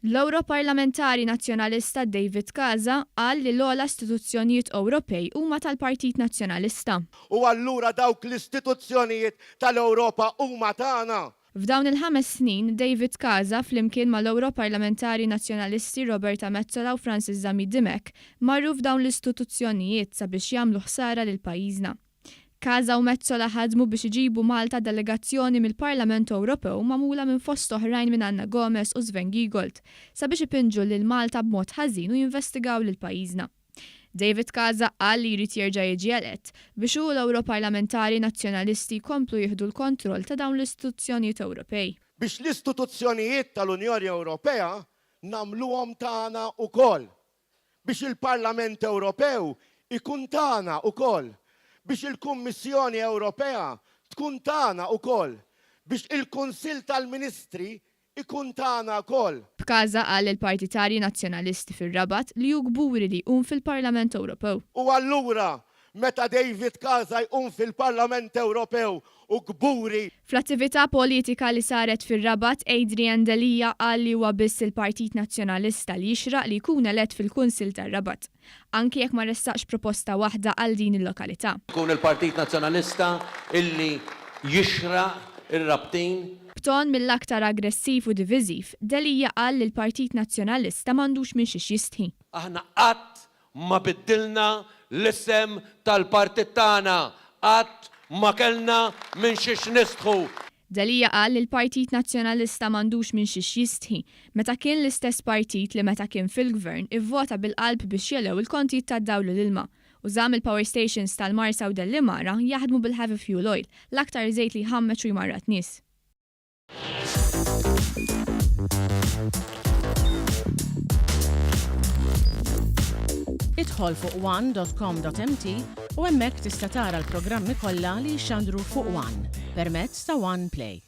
L-Ewroparlamentari Nazzjonalista David Casa qal li l-ogħla istituzzjonijiet Ewropej huma tal-Partit Nazzjonalista. U allura dawk l-istituzzjonijiet tal-Ewropa huma tagħna. F'dawn il-ħames snin, David Casa flimkien mal-Ewroparlamentari Nazzjonalisti Roberta Metsola u Francis Zammit Dimech marru f'dawn l-istituzzjonijiet sabiex jagħmlu ħsara lil pajjiżna. Casa u Metsola ħadmu biex iġibu Malta delegazzjoni mill-Parlament Ewropew magħmula minn fost oħrajn minn Anna Gomes u Sven Giegold sabiex ipinġu lil Malta b'mod ħażin u jinvestigaw lil pajjiżna. David Casa qal li jrid jerġa' jiġi elett biex hu u l-Ewroparlamentari Nazzjonalisti jkomplu jieħdu l-kontroll ta' dawn l-istituzzjonijiet Ewropej. Biex l-istituzzjonijiet tal-Unjoni Ewropea nagħmluhom tagħna wkoll. biex il-Parlament Ewropew ikun tagħna wkoll, biex il-Kummissjoni Ewropea tkun tagħna wkoll, biex il-Kunsill tal-Ministri jkun tagħna wkoll. B'Casa qal lill-partitarji Nazzjonalisti fir-Rabat li hu kburi li jqum fil-Parlament Ewropew. U allura meta David Casa jqum fil-Parlament Ewropew u kburi. Fl-attività politika li saret fir-Rabat, Adrian Delia qal li huwa biss il-Partit Nazzjonalista li jixraq li jkun elett fil-Kunsill tar-Rabat. Anki jekk ma ressaqx proposta waħda għal din il-lokalità. Ikun il-Partit Nazzjonalista illi jixraq ir-Rabtin. B'ton mill-aktar aggressiv u diviżiv, Delia qal li l-Partit Nazzjonalista m'għandux minn xiex jistħi. Aħna qatt Ma biddilna l-isem tal-partit tagħna, qatt ma kellna minn xiex nistħu. Delia qal li l-Partit Nazzjonalista m'għandux minn xiex jistħi, meta kien l-istess partit li meta kien fil-Gvern ivvota bil-qalb biex jogħlew il-kontijiet tad-dawl u l-ilma, u żamm il-power stations tal-Marsa u Dellimara jaħdmu bil-heavy fuel oil, l-aktar żejt li jħammeġ u jmarrad nies. Idħol fuq one.com.mt u hemmhekk tista' tara l-programmi kollha li jixxandru fuq One permezz ta' One Play.